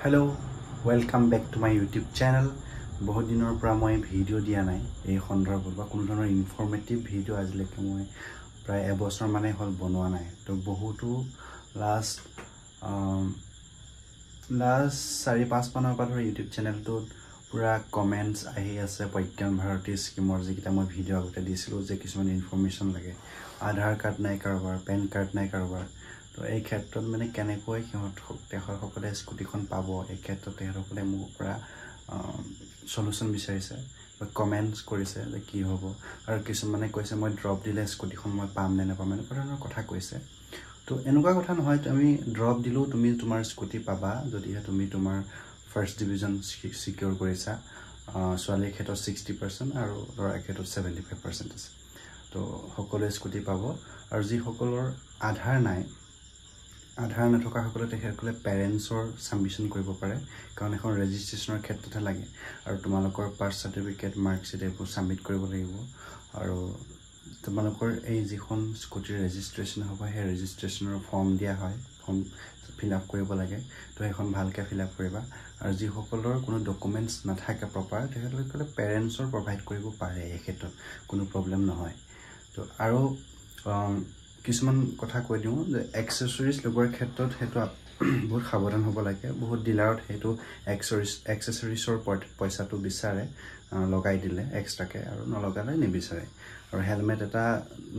Hello, welcome back to my YouTube channel. বহুত দিনৰ পৰা মই ভিডিঅ' দিয়া নাই এই সন্দৰ্ভত বা কোনো ধৰণৰ ইনফৰ্মেটিভ ভিডিঅ' আজিলৈকে মই প্ৰায় এবছৰ মানেই হ'ল বনোৱা নাই। তো বহুতো লাষ্ট লাষ্ট 4-5 মানৰ পৰা ধৰি ইউটিউব চেনেলটোত পূৰা কমেণ্টছ আহি আছে প্ৰজ্ঞান ভাৰতী স্কীমৰ যিকেইটা মই ভিডিঅ' আগতে দিছিলোঁ যে কিছুমান ইনফৰ্মেশ্যন লাগে, আধাৰ কাৰ্ড নাই কাৰোবাৰ, পেন কাৰ্ড নাই কাৰোবাৰ। তো এই ক্ষেত্ৰত মানে কেনেকৈ তেখেতসকলে স্কুটিখন পাব, এই ক্ষেত্ৰত তেখেতসকলে মোৰ পৰা চলিউশ্যন বিচাৰিছে বা কমেণ্টছ কৰিছে যে কি হ'ব। আৰু কিছুমানে কৈছে মই ড্ৰপ দিলে স্কুটিখন মই পাম নে নাপাম, এনেকুৱা ধৰণৰ কথা কৈছে। তো এনেকুৱা কথা নহয়, আমি ড্ৰপ দিলেও তুমি তোমাৰ স্কুটি পাবা যদিহে তুমি তোমাৰ ফাৰ্ষ্ট ডিভিজন ছিকিয়ৰ কৰিছা। ছোৱালীৰ ক্ষেত্ৰত 60% আৰু ল'ৰাৰ ক্ষেত্ৰত 75% আছে। তো সকলোৱে স্কুটি পাব। আৰু যিসকলৰ আধাৰ নাই, আধাৰ নথকাসকলে তেখেতসকলে পেৰেণ্টছৰ ছাবমিশ্যন কৰিব পাৰে, কাৰণ এখন ৰেজিষ্ট্ৰেশ্যনৰ ক্ষেত্ৰতহে লাগে। আৰু তোমালোকৰ বাৰ্থ চাৰ্টিফিকেট, মাৰ্কশ্বিট এইবোৰ ছাবমিট কৰিব লাগিব। আৰু তোমালোকৰ এই যিখন স্কুটিৰ ৰেজিষ্ট্ৰেশ্যন হ'ব, সেই ৰেজিষ্ট্ৰেশ্যনৰ ফৰ্ম দিয়া হয়, ফৰ্ম ফিল আপ কৰিব লাগে। তো সেইখন ভালকৈ ফিল আপ কৰিবা। আৰু যিসকলৰ কোনো ডকুমেণ্টছ নাথাকে প্ৰপাৰ, তেখেতসকলে পেৰেণ্টছৰ প্ৰভাইড কৰিব পাৰে, এই ক্ষেত্ৰত কোনো প্ৰব্লেম নহয়। তো আৰু কিছুমান কথা কৈ দিওঁ যে এক্সেচৰিজ লগোৱাৰ ক্ষেত্ৰত সেইটো বহুত সাৱধান হ'ব লাগে। বহুত ডিলাৰত সেইটো এক্সেচৰিজৰ পইচাটো বিচাৰে লগাই দিলে এক্সট্ৰাকৈ, আৰু নলগালে নিবিচাৰে। আৰু হেলমেট এটা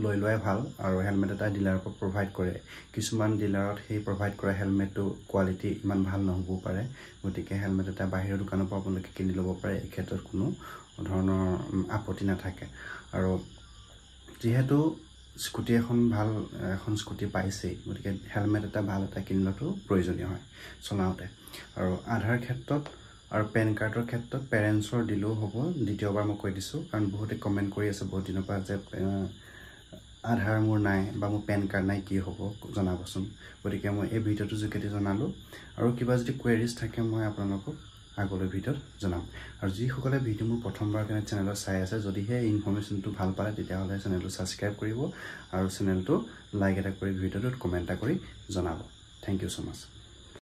লৈ লোৱাই ভাল, আৰু হেলমেট এটা ডিলাৰৰ পৰা প্ৰভাইড কৰে। কিছুমান ডিলাৰত সেই প্ৰভাইড কৰা হেলমেটটো কোৱালিটি ইমান ভাল নহ'বও পাৰে, গতিকে হেলমেট এটা বাহিৰৰ দোকানৰ পৰা আপোনালোকে কিনি ল'ব পাৰে, এই ক্ষেত্ৰত কোনো ধৰণৰ আপত্তি নাথাকে। আৰু যিহেতু স্কুটি এখন ভাল এখন স্কুটি পাইছেই, গতিকে হেলমেট এটা ভাল এটা কিনি লোৱাটো প্ৰয়োজনীয় হয় চলাওঁতে। আৰু আধাৰ ক্ষেত্ৰত আৰু পেন কাৰ্ডৰ ক্ষেত্ৰত পেৰেণ্টছৰ দিলেও হ'ব। দ্বিতীয়বাৰ মই কৈ দিছোঁ, কাৰণ বহুতে কমেণ্ট কৰি আছে বহুত দিনৰ পৰা যে আধাৰ মোৰ নাই বা মোৰ পেন কাৰ্ড নাই, কি হ'ব জনাবচোন। গতিকে মই এই ভিডিঅ'টোৰ যোগেদি জনালোঁ। আৰু কিবা যদি কুৱেৰিজ থাকে মই আপোনালোকক আগলৈ ভিডিঅ'ত জনাম। আৰু যিসকলে ভিডিঅ' মোৰ প্ৰথমবাৰ কাৰণে চেনেলত চাই আছে, যদিহে এই ইনফৰ্মেশ্যনটো ভাল পালে তেতিয়াহ'লে চেনেলটো ছাবস্ক্ৰাইব কৰিব আৰু চেনেলটো লাইক এটা কৰি ভিডিঅ'টোত কমেণ্ট এটা কৰি জনাব। Thank you so much.